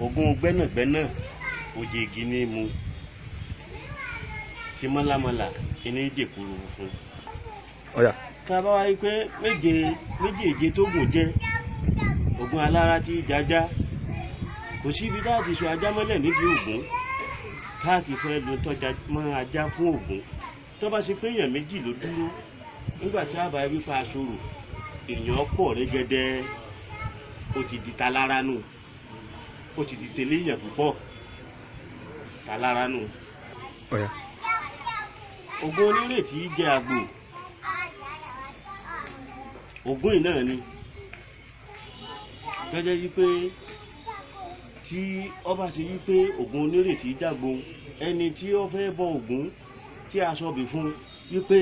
Ògún gbẹ́nàgbẹ́nà òjì igi ní mu, tí mọ́lámọ́lá iní jèkúrú funfun. Ọ̀yà. Tá a bá wáyé pé méje méjèèje tó gùn jẹ́ Ògún alára tí jájá, kò síbi tá a ti sọ ajá mọ́lẹ̀ nídìí Ògún, tá a ti fẹ́ lo tọ́jà mọ́ ajá fún Ògún. Tó bá ṣe pé èèyàn méjì ló dúró nígbà tí a bá wí pa aṣọ́rò, èèyàn pọ̀ rẹ́gẹ́dẹ́, ó ti di talára nù, ó ti di tẹ̀lé èèyàn púpọ̀ talára nù. Ọ̀yà. Ògún onírètí jẹ àgbò, Ògún yìí náà ni tọ́jọ́ yí pé tí ọba ṣe yí pé Ògún onírètí dàgbò, ẹni tí ó fẹ́ bọ Ògún tí a sọ bì fún wípé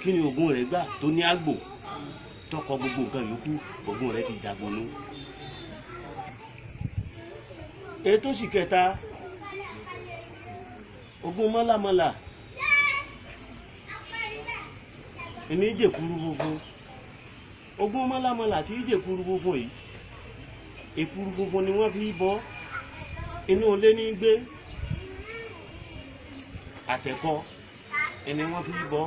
kí ni Ògún rẹ̀ gbà tó ní àgbò tọkọ gbogbo nǹkan yòókù, Ògún rẹ̀ ti dàgbò nù. Ètò sì kẹta, Ògún mọ́làmọ́là ní jèkúrú funfun. Ògún mọ́làmọ́là tí jèkúrú funfun yìí, èkúrú funfun ni wọ́n fi bọ́, inú ilé ní gbé, àtẹ̀kọ́ ẹni wọ́n fi bọ́.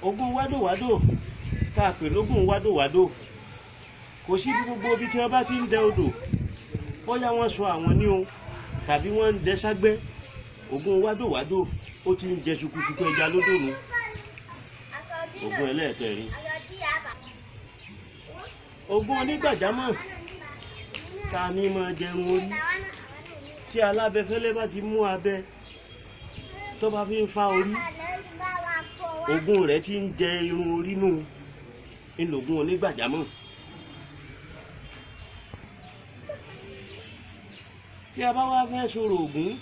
Ògún wádòwádò tá a pè lógún wádòwádò, kò sí bí gbogbo ibi tí wọ́n bá ti ń dẹ odò, bóyá wọ́n sọ àwọn ní o tàbí wọ́n ń dẹ ságbẹ́, Ògún wádòwádò ó ti ń jẹ ṣukuṣuku ẹja lódò nu. Ògún ẹlẹ́ẹ̀kẹrin, Ògún onígbàjámọ̀ ta ni máa jẹun orí, tí alábẹ́fẹ́lẹ́ bá ti mú abẹ tó bá fi ń fa orí, Ògún rẹ̀ ti ń jẹ irun orí nù, ńlọgún onígbàjámọ̀. Tí a bá wá fẹ́ sọ̀rọ̀ Ògún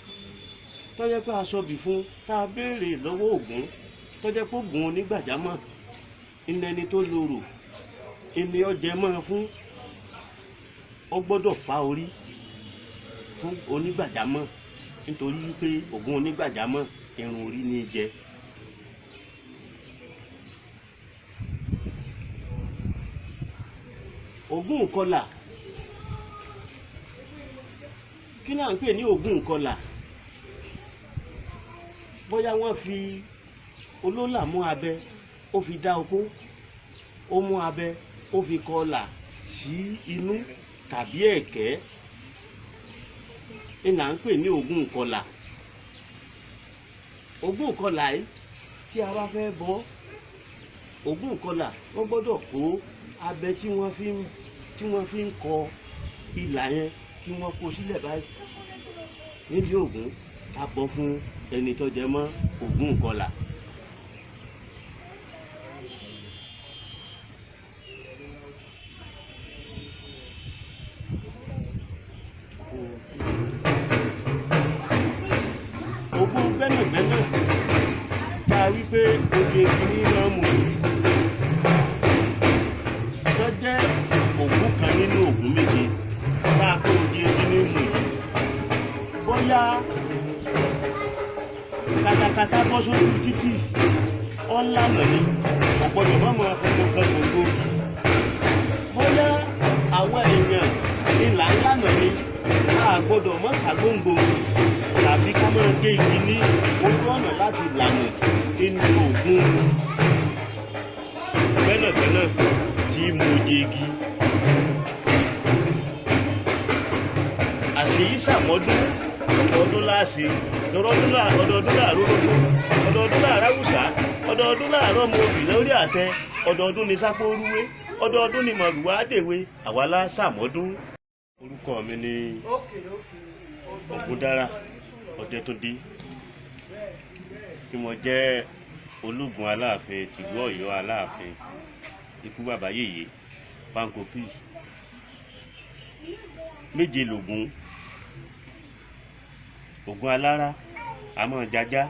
tó jẹ́ pé aṣọ bì fún tá a béèrè lọ́wọ́ Ògún, tó jẹ́ pé Ògún onígbàjámọ̀ ìnẹni tó lorò ìní ọjẹ́ mọ́ fún, ó gbọ́dọ̀ fa orí fún onígbàjámọ̀, nítorí wípé Ògún onígbàjámọ̀ irun orí ní í jẹ. Ògún ìkọlà, kí náà ń pè ní Ògún ìkọlà? Bóyá wọ́n fi olólà mú abẹ, ó fi dá okó, ó mú abẹ, ó fi kọlà sí inú tàbí ẹ̀kẹ́, ní là ń pè ní Ògún ìkọlà. Ògún ìkọlà yìí tí a bá fẹ́ bọ́ Ògún ìkọlà, wọ́n gbọ́dọ̀ kó abẹ tí wọ́n fi ń kọ ìlà yẹn kí wọ́n kó sílẹ̀ báyìí nídìí Ògún, ká bọ́ fún ẹni tó jẹ mọ́ Ògún ìkọlà. Ògún gbẹ́nàgbẹ́nà tá a wí pé oje kìíní máa mú tó jẹ́ Ògún kan nínú Ògún méje tá a pé oje kìíní mú yìí, bóyá katakata bọ́ sójú títì ọ̀lànà ni kò gbọ́dọ̀ má máa fẹnu kan gbogbo, bóyá àwọn èèyàn ìlà ńlànà ni a gbọ́dọ̀ má ṣàgbóǹgbò tàbí ká máa gé igi ní ojú ọ̀nà láti lànà nínú Ògún gbẹ́nàgbẹ́nà tí mo jẹ igi. Àṣeyí ṣàmọ́dún ọdún láàṣẹ ọdọọdún láàárọ̀ lódò, ọdọọdún láàárọ̀ àwùsá, ọdọọdún láàárọ̀ ọmọ obì lórí àtẹ, ọdọọdún ni sápó rúwé, ọdọọdún ni màlúwà dèwe, àwa la ṣàmọ́dún. Orúkọ mi ni Ògúndára Ọdẹ́túndé, tí mo jẹ́ Olúgun Aláàfin tìlú Ọ̀yọ́ Aláàfin, ikú bàbá yèyé Pankopi. Méje lògún. Ògún alára a máa jajá,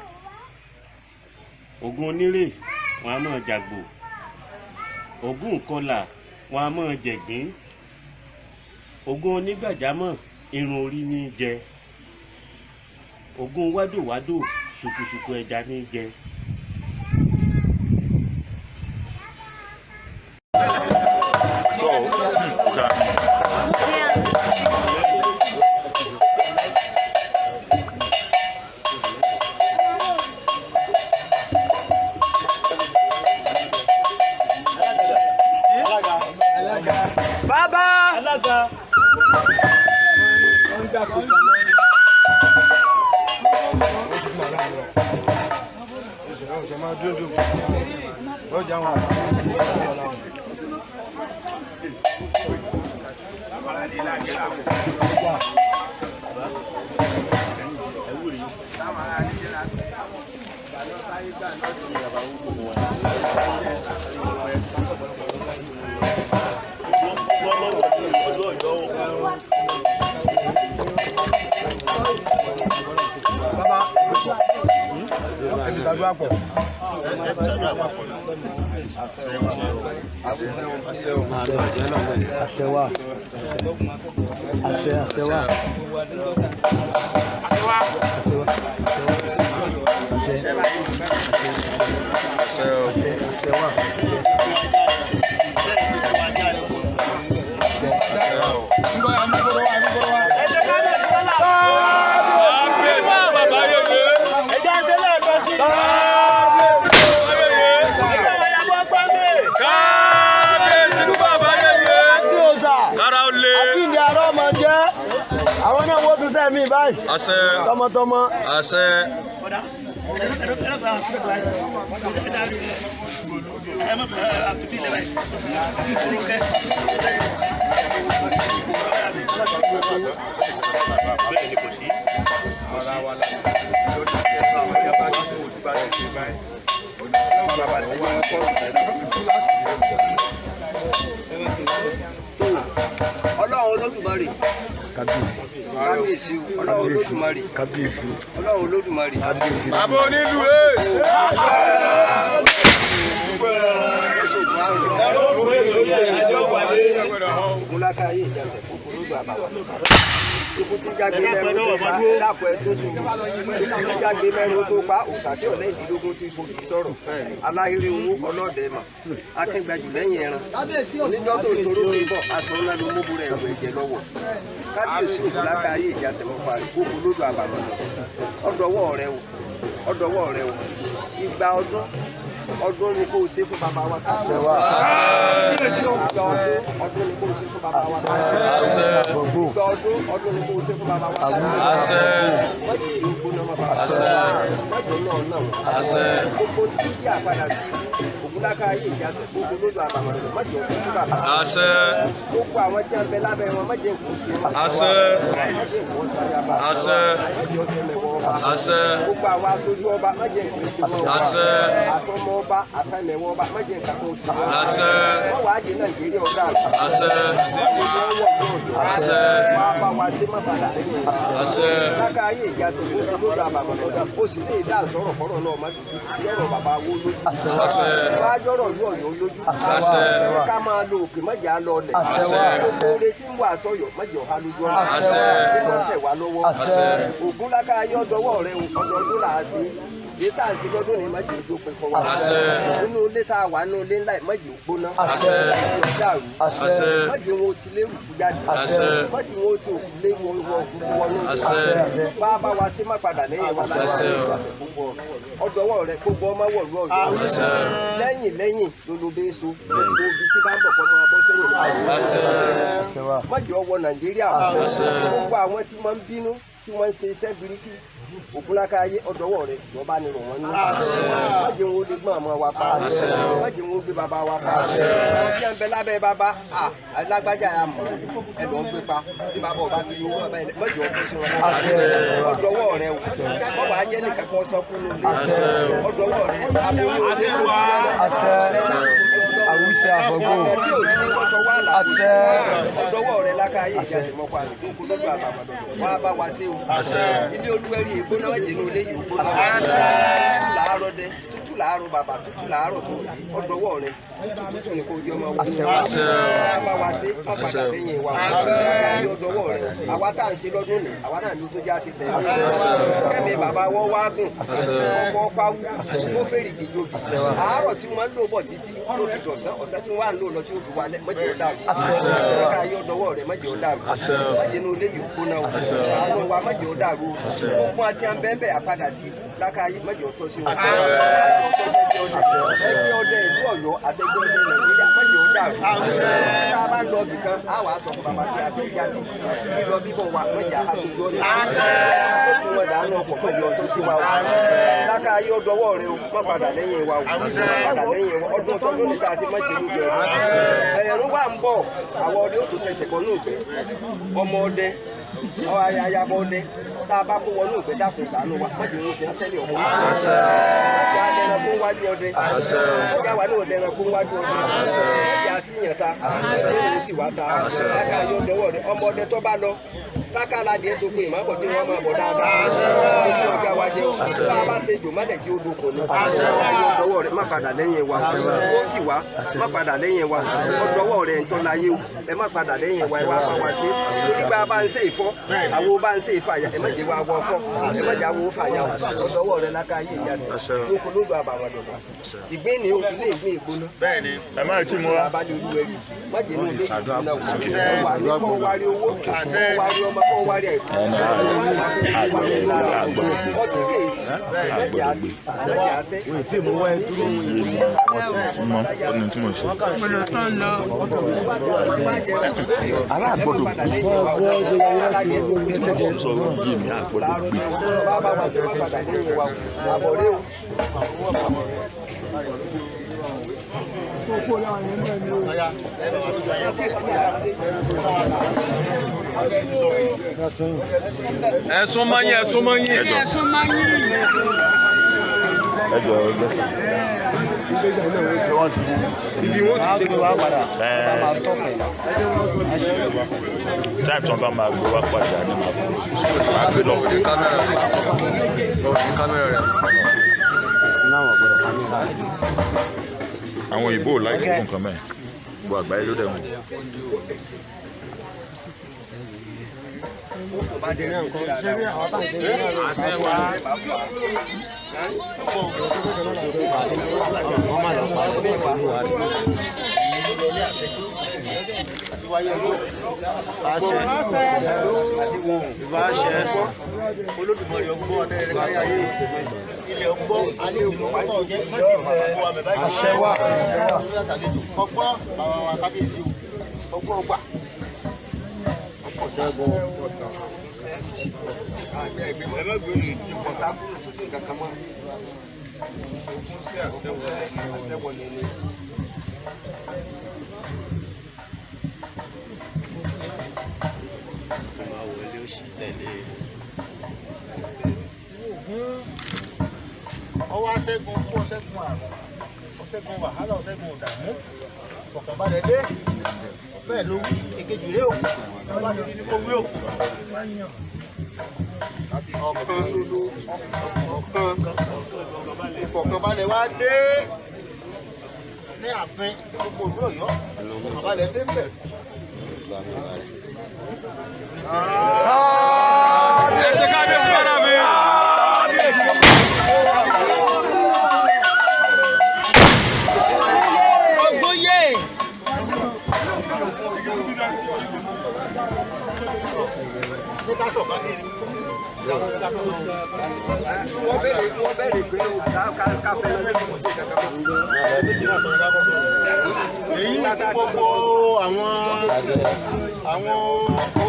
Ògún onírè wọn a máa jàgbò, Ògún ìkọlà wọn a máa jẹ̀gbín, Ògún onígbàjámọ̀ irun orí ní í jẹ, Ògún wádòwádò ṣùkùṣùkù ẹja ní í jẹ. Bàbá, ẹ fi ṣàdúrà pọ̀. Àṣẹ wà. Àṣẹ àṣẹ wà. Àṣẹ Àṣẹ o. àṣẹ wà. Àṣẹ o. Kábíyèsí bàbá yèyé. Kábíyèsí bàbá yèyé. Kára ó le. Àjíǹde àárọ̀ máa jẹ́ àwọn náà wọ́n tún sẹ́mi báyìí Àṣẹ. tọmọtọmọ. Àṣẹ. Bẹ́ẹ̀ ni kò sí. Ọlọ́run Olódùmarè. Kábíyèsí. Kábíyèsí o. Ọlọ́run Olódùmarè. Kábíyèsí. Ọlọ́run Olódùmarè. Kábíyèsí. Bàbá onílù èsì. Ògúnláka ayé ìjàsẹ̀ kúkúrú lójú àbàwọ̀. Ikú tí jágbe mẹ́rin tó pa dápọ̀ ẹ tó sùn. Ikú tí jágbe mẹ́rin tó pa òòṣà tí ọ̀lẹ́ ìdílógún tí gbòógì sọ̀rọ̀. Aláhírí owó ọlọ́dẹ mà. Akíngbajù lẹ́yìn ẹran. Oníjọ́ tó ń toró tó ń bọ̀, aṣọ ńlá ló móbú rẹ̀ ẹ̀rù ẹ̀jẹ̀ lọ́wọ́. Kábíyèsí Ògúnláka ayé ìjàsẹ̀ mọ́ parí kúkú lójú àbàwọ̀. Ọ̀dọ̀wọ́ rẹ o. Ọ̀dọ̀wọ́ rẹ o. Igba ọdún ọdún ni kò ṣe fún bàbá wa. Àṣẹ wà. Igba ọdún ọdún ni kò ṣe fún bàbá wa. Àṣẹ. Gbogbo. Igba ọdún ọdún ni kò ṣe fún bàbá wa. Àṣẹ. Mọ́jì ìlú gbóná mọ́ bàbá. Àṣẹ. Mọ́jì náà náà. Àṣẹ. Gbogbo tí yí àpadà sí Ògúnláka ayé ìjàsẹ̀ gbogbo lójú àbàmọ̀ rẹ̀ mọ́jì òkú sí bàbá. Àṣẹ. Gbogbo àwọn tí a ń bẹ lábẹ́ wọn mọ́jì òkú sí wọn. Àṣẹ. Mọ́jì òkú sí ayaba. Àṣẹ. Mọ́jì ọ̀sẹ̀ mẹ́wọ́ ọba. Àṣẹ. Gbogbo àwọn aṣojú ọba mọ́jì òkú sí wọn. Àṣẹ. Àtọmọ ọba àtàmẹ̀wọ̀ ọba mọ́jì nǹkan kan sí wọn. Àṣẹ. Wọ́n wàá jẹ Nàìjíríà ọ̀gá àgbà. Àṣẹ. Àṣẹ. Wọ́n á bá wa sí má padà lẹ́yìn wa. Àṣẹ. Láka ayé ìjàsẹ̀ gbogbo lójú àbàmọ̀ lọ́dọ̀. Ó sì lè dá àsọ̀rọ̀ kọ́rọ̀ náà má dùdú sí ọ̀rọ̀ bàbá wo lójú. Àṣẹ. Wá jọ̀rọ̀ yóò yọ lójú. Àṣẹ. Ká máa lo òkè mọ́jà lọ ọlẹ̀. Àṣẹ. Gbogbo oore tí ń wà sọ̀yọ̀ mọ́jà ọ̀há lójú ọ̀nà. Àṣẹ. Kí wọ́n tẹ̀ wá lọ́wọ́. Àṣẹ. Ògún láka ayé ọ̀dọ́wọ́ rẹ ọdọọdún là á sí. Èyí tá à ń ṣe lọ́dún ní mọ́jà ojú pin fún wa. Àṣẹ. Nínú ilé tá a wà nínú ilé ńlá yìí mọ́jà ó gbóná. Àṣẹ. Mọ́jà ó dàrú. Àṣẹ. Mọ́jà wọn ò ti lérù kú jáde. Àṣẹ. Mọ́jà wọn ò tó lérù wọnú. Àṣẹ. Bá a bá wa ṣe má padà lẹ́yìn wa láti Àṣẹ. ọdọwọ́ rẹ gbogbo ọmọ wọ̀lú ọ̀yọ́. Àṣẹ. Lẹ́yìn lẹ́yìn lólobé so gbogbo ibi tí bá ń bọ̀ kọ́ máa bọ́ sẹ́yìn. Àṣẹ. Àṣẹ wà. Mọ́jọ́ wọ Nàìjíríà. Àṣẹ. Gbogbo àwọn tí wọ́n ń bínú tí wọ́n ń ṣe iṣẹ́ biriki Ògúnláka ayé ọ̀dọ́wọ́ rẹ ìjọba ni rò wọ́n ní. Mọ́jọ́ wọn ó lè gbọ́n àmọ́ wa pa. Àṣẹ. Mọ́jọ́ wọn ó gbé bàbá wa pa. Àwọn tí wọ́n ń bẹ lábẹ́ bàbá à alágbájá ya mọ̀ ẹ lọ́ọ́ gbé pa bí bàbá ọba fi owó ọba ilẹ̀ mọ́jọ́ ọkọ sí wọn. Ọ̀dọ́wọ́ rẹ o wọ́n wàá jẹ́ nìkan kan sọ fún un. Àṣẹ. Ọ̀dọ́wọ́ rẹ aboyún olé Àṣẹ. Àwùsẹ àfọ̀gbò. tí ò ní kọ́kọ́ wà láàbò. Àṣẹ. Ọ̀dọ́wọ́ rẹ láka ayé ìjàsẹ̀ mọ́kọ àrùn kókó lọ́dọ̀ àbàmọ̀dọ̀ wá bá wa ṣe o. Àṣẹ. Ilé olúwẹ̀rí ìgbóná ẹ̀jẹ̀ ní ilé yìí gbóná. Àṣẹ. Tútù làárọ̀ dẹ, tútù làárọ̀ bàbà, tútù làárọ̀ tó rí. Ọ̀dọ́wọ́ rẹ, tútù tútù ni kò jẹ́ ọmọ wa. Àṣẹ. Àṣẹ. Wá bá wa ṣe, má padà Àṣẹ. lẹ́yìn wa. Àṣẹ. Ayé ọ̀dọ́wọ́ rẹ, àwa tá à ń ṣe lọ́dún ní, àwa náà ló tó já sí tẹ̀lé. Àṣẹ. Kẹ́mi bàbá wọ́ wá gùn. Àṣẹ. Ọkọ̀ pawú, ó fèrè gèjòbì. Àárọ̀ tí wọ́n ń lò bọ̀ títí ló fi dọ̀sán, ọ̀sán tí wọ́n á ń lò lọ tí ó fi wálẹ̀, mọ́jọ́ dàrú. Àṣẹ. Ká ayé ọ̀dọ́wọ́ rẹ, mọ́jọ́ dàrú. Àṣẹ. Mọ́jọ́ inú ilé yìí gbóná o. Àṣẹ. Àánú wa mọ́jọ́ dàrú. Àṣẹ. Gbogbo àti àbẹ́bẹ́ àpadà sí ibú láka ayé mọ́jọ́ tọ́ sí wọn. Àṣẹ. Ẹgbẹ́ ọdẹ ìlú Ọ̀yọ́ àtẹgbẹ́ ọdẹ Nàìjíríà mọ́jọ́ dàrú. Àṣẹ. Tá a bá ń lọ ibìkan, á wàá sọ fún bàbá pé a fẹ́ jáde. Lílọ bíbọ̀ wa mọ́jà aṣojú ọ̀nà. Àṣẹ. Ó kún wọn dànù. ọ̀pọ̀ pẹ̀lú ọdún sí wa o. Láká ayé ọdọwọ́ rẹ o, má padà lẹ́yìn wa o, má padà lẹ́yìn wa. Ọdún tọdún ní ká ṣe má jẹ́ lójú ọdún. Ẹ̀rù wà ń bọ̀, àwọn ọdẹ ó tó tẹsẹ̀ kan náà gbẹ. Ọmọ ọdẹ, ayaba ọdẹ, tá a bá kó wọnú ìgbẹ́ dákun ṣàánú wa, má jẹ́ wọn fi hàn tẹ́lẹ̀ ọmọ. Ọjà adẹranko wájú ọdẹ, ọjà wà ní ọdẹranko wájú ọdẹ, ọjà síyàn ta, ọjà sì wá ta, láká ayé ọdẹwọ́ rẹ, ọmọ ọdẹ tó bá lọ sáká ládìẹ tó pé ìmọ̀ tí wọ́n máa bọ̀ dáadáa. Ojú ọjà wa jẹ́ o. Bá a bá tẹ jò má lẹ̀ jí odò kò ní. Ayé ọdọwọ́ rẹ má padà lẹ́yìn wa. Ó tì wá má padà lẹ́yìn wa. Ọdọwọ́ rẹ ń tọ́ láyé o. Ẹ má padà lẹ́yìn wa ẹ wá bá wa ṣe. Torí bá a bá ń ṣe ìfọ́, àwo bá ń ṣe ìfàyà, ẹ má jẹ́ wa wọ fọ́. Ẹ má jẹ́ àwo fàyà o. Ọdọwọ́ rẹ láká ayé ìyá rẹ. Lóko ló gba àbàwọ̀n dọ̀dọ̀. Ìgbín ni ilé ìgbín ìgbóná. Ẹ má tí mo wá. Abalẹ̀ olúwẹ̀rí. Má jẹ́ inú ilé ìgbóná o. Wà ní kọ́ wárí owó, kọ́ wárí ọmọ, kọ́ wárí àìkú. Ẹ súnmọ́ yín, ẹ súnmọ́ yín. Ẹ súnmọ́ yín. Ẹ jọ ẹ gbẹ́sẹ̀. Ibi wọn ti ṣe wá padà. Táìpù tí wọ́n bá máa gbé wá padà ní màá fún un. Gbé lọ. Àwọn òyìnbó ò láìpẹ́ fún nǹkan mẹ́rin. Gbogbo àgbáyé ló dẹ̀ wọ́n. Àṣẹ wà. Ọgbọ́n bàbá wa kábíyèsí o, ọgbọ́n ọgbà. Ọwọ́ aṣẹ́gun kú, ọṣẹ́gun àrùn, ọṣẹ́gun wàhálà, ọṣẹ́gun ìdààmú, ọ̀kànbalẹ̀ dé. Bẹ́ẹ̀ ló wí, èkejì rèé o, ọba ti ní kó wí o. Ọ̀kan ṣoṣo, ọ̀kan ìfọ̀kànbalẹ̀ wá dé ní ààfin gbogbo ìlú Ọ̀yọ́, ìfọ̀kànbalẹ̀ dé ńbẹ̀. Ẹ ṣe kábíyèsí bàrà mi. Ògbóyè. Ṣé ká sọ̀kan sí i? Wọ́n bẹ̀rẹ̀ pé ká fẹ́ lọ sí kò sí kankan mọ́. Èyí ní kí gbogbo àwọn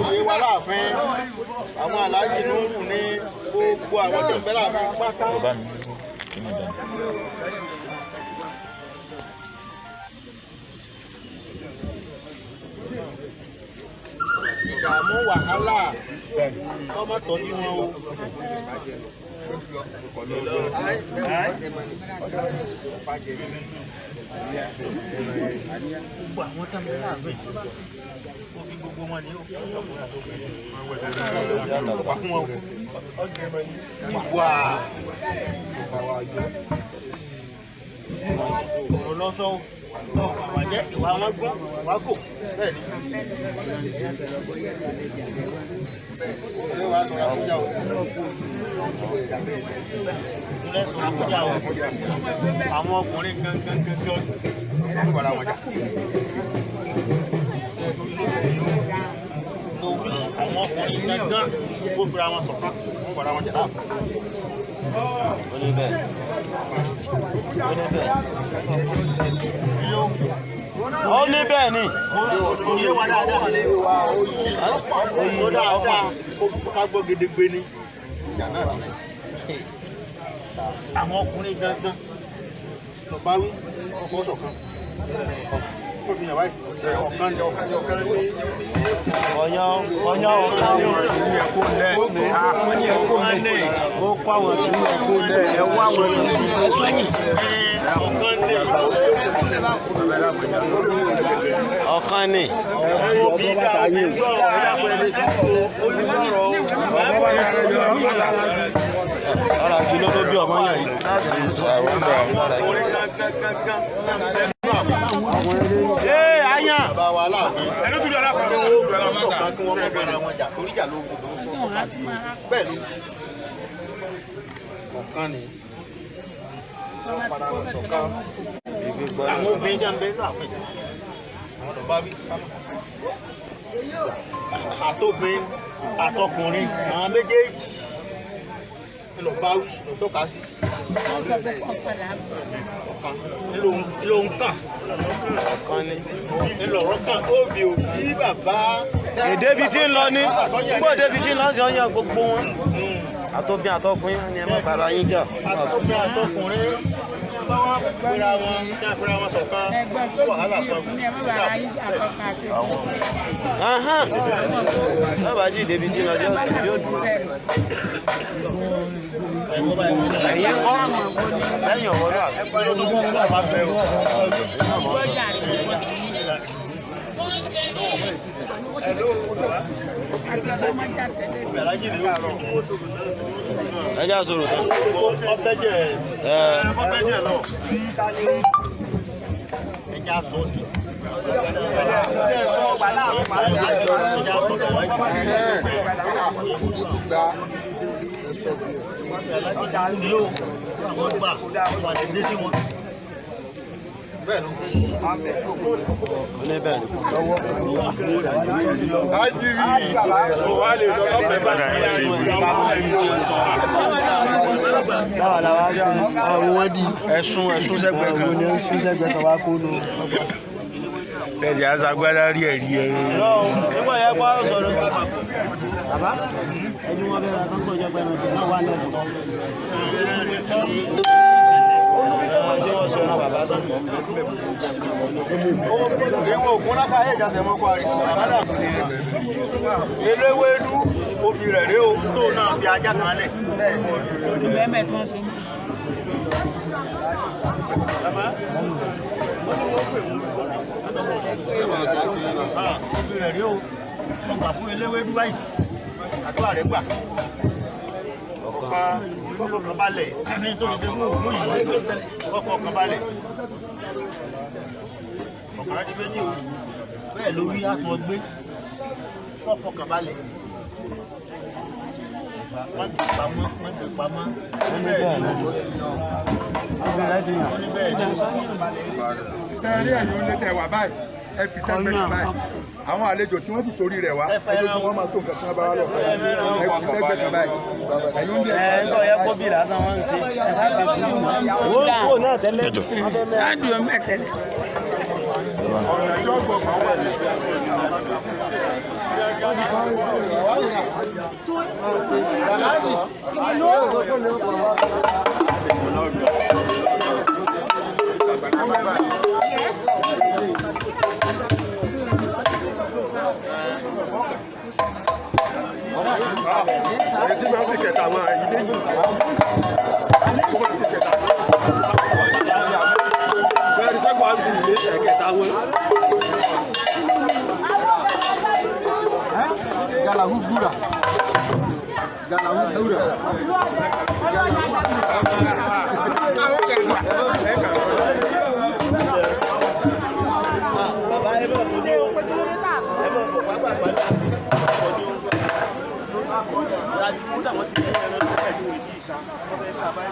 oyè wa láàfin, àwọn aláàjì Núhù ní gbogbo àwọn tó ń bẹ láàfin pátá. Bàbá mi kí ni ìdáná? Ìdààmú wàhálà kọ́mọ tọ́ sí wọn o. Gbogbo àwọn tó ń bẹ láàfin, omi gbogbo wọn ni ó ọkùnrin àti obìnrin. Wà fún wọn o. Wà. Ọ̀rọ̀ lọ́sọ̀ o. Àwọn jẹ́ ìwà wọn gún, ìwà kò. Bẹ́ẹ̀ ni. Ilé wa sọ̀rọ̀ àkójá o. Ilé sọ̀rọ̀ àkójá o. Àwọn ọkùnrin gangan gangan wọ́n padà wọ̀jà. Mo wí àwọn ọkùnrin gangan ó fira wọn ṣọ̀kan wọ́n padà wọ̀jà láàbù. Ó ní bẹ́ẹ̀. Ó ní bẹ́ẹ̀. Ó ní bẹ́ẹ̀ ni. Oyé wa dáadáa. Ó dáadáa. Ká gbọ́ gedegbe ni. Ìjà náà lọ. Àwọn ọkùnrin gangan lọ bá wí ọkọ̀ ṣọ̀kan. Ó fi hàn báyìí. Ọ̀kan ni ọ̀kan ni ọ̀kan ni. Ọ̀yàn ọ̀yàn ọ̀kan ni. Wọ́n ní ẹ̀kọ́ mẹ́. Ó kó àwọn kìíní ẹ̀kọ́ lẹ̀ ẹ̀ wá àwọn kìíní. Ọ̀kan ni. Ọ̀rọ̀ kí ló tó bí ọmọ yẹn yìí. Ee ayan. Bàbá wa Aláàfin. Ẹnu tún yàrá kan. Wọ́n ṣọ̀kan kí wọ́n mọ́ bára wọn jà torí ìjà ló ń gbogbo. Bẹ́ẹ̀ ló ọ̀kan ni. Àwọn obìnrin jẹ́ ń bẹ láàfin. Àwọn lọ bá wí. Àtobìnrin àtọkùnrin àwọn méjèèjì lọ bá wí lọ tọ́ka sí. Ọ̀kan ló ń kàn. Ọ̀kan ni. Ńlọrọ̀ kan ó bí òbí bàbá. Èdè bíi tí ń lọ ní. Gbọ́ débi tí ń lọ sí ọyàn gbogbo wọn. Àtobìn àtọkùnrin ni ẹ má bára yín jà. Àtọkùnrin àtọkùnrin bá wọn pera wọn ní àpẹẹrẹ wọn ṣọ̀kan wàhálà kan. Bàbá jí débi tí ń lọ sí ọ̀sẹ̀ yóò dùn. Ẹ̀yin kọ́ sẹ́yìn ọ̀wọ́ náà. Ẹ já sọ̀rọ̀ tán. Ọbẹ̀jẹ̀ Ẹ Ọbẹ̀jẹ̀ lọ. ẹja sọ sí. Bẹ́ẹ̀ ló ní bẹ́ẹ̀ ni. Sáwà làwa àwọn wọn di Ẹ̀sùn ẹ̀sùn sẹ́gbẹ̀ẹ́ àwọn kan. ni ó sún sẹ́gbẹ̀ẹ́ kan wá kó nù. Ẹ̀jẹ̀ aṣagbádá rí ẹ̀rí ẹ̀rí. Nígbà yẹn kó sọ̀rọ̀. Bàbá ẹni wọn bẹ̀rẹ̀ àkọ́kọ́ ìjọba ẹran tó náà wà lẹ́nu. Ọjọ́ wọn sọ̀rọ̀ bàbá tó. Ewo ògùn lápá ayé ìjà tẹ̀mọ́ kwari. Eléwédú obì rẹ̀ rèé o tó náà fi ajá kan lẹ̀. Obì rẹ̀ rèé o, wọ́n gbà fún eléwédú báyìí. Àdúrà rẹ̀ gbà. Ọ̀kan kọ́kọ́ kan balẹ̀ ní tó ti ṣe fún ògùn yìí. Kọ́kọ́ kan balẹ̀ ọ̀kàrà di méjì o bẹ́ẹ̀ ló wí àtún ọgbẹ́ kọ́ fọkàn balẹ̀ wọ́n gbé pamọ́ wọ́n gbé pamọ́ bẹ́ẹ̀ ni ó ti yan ó ní bẹ́ẹ̀ ni sẹ́ẹ̀rí ẹ̀yin onílé tẹ̀ wá báyìí ẹ fi sẹ́gbẹ̀ẹ́ kan báyìí àwọn àlejò tí wọ́n ti torí rẹ̀ wá ẹjọ́ tí wọ́n máa tó nǹkan tí wọ́n bá wá lọ ẹ fi sẹ́gbẹ̀ẹ́ kan báyìí ẹ̀yin onílé Ẹ ń tọ́ yẹ kó bí lásán wọ́n ń ṣe. Ẹ sá ṣe sùúrù. Wọ́n kúrò náà tẹ́lẹ̀. Ẹjọ́. Ẹ tí máa sì kẹta àwọn àyídé yìí kó máa sì kẹta sẹ́ẹ̀rí pé kò ń tù ní ẹ̀kẹta wọn. Galahu gura. Galahu gura. Bàbá ẹ bọ̀ kò ní o. Ẹ bọ̀ kò pápá pàdé. Kódà wọ́n ti fi ẹran tó pẹ̀lú ìdí ìsá. Wọ́n fẹ́ sábà.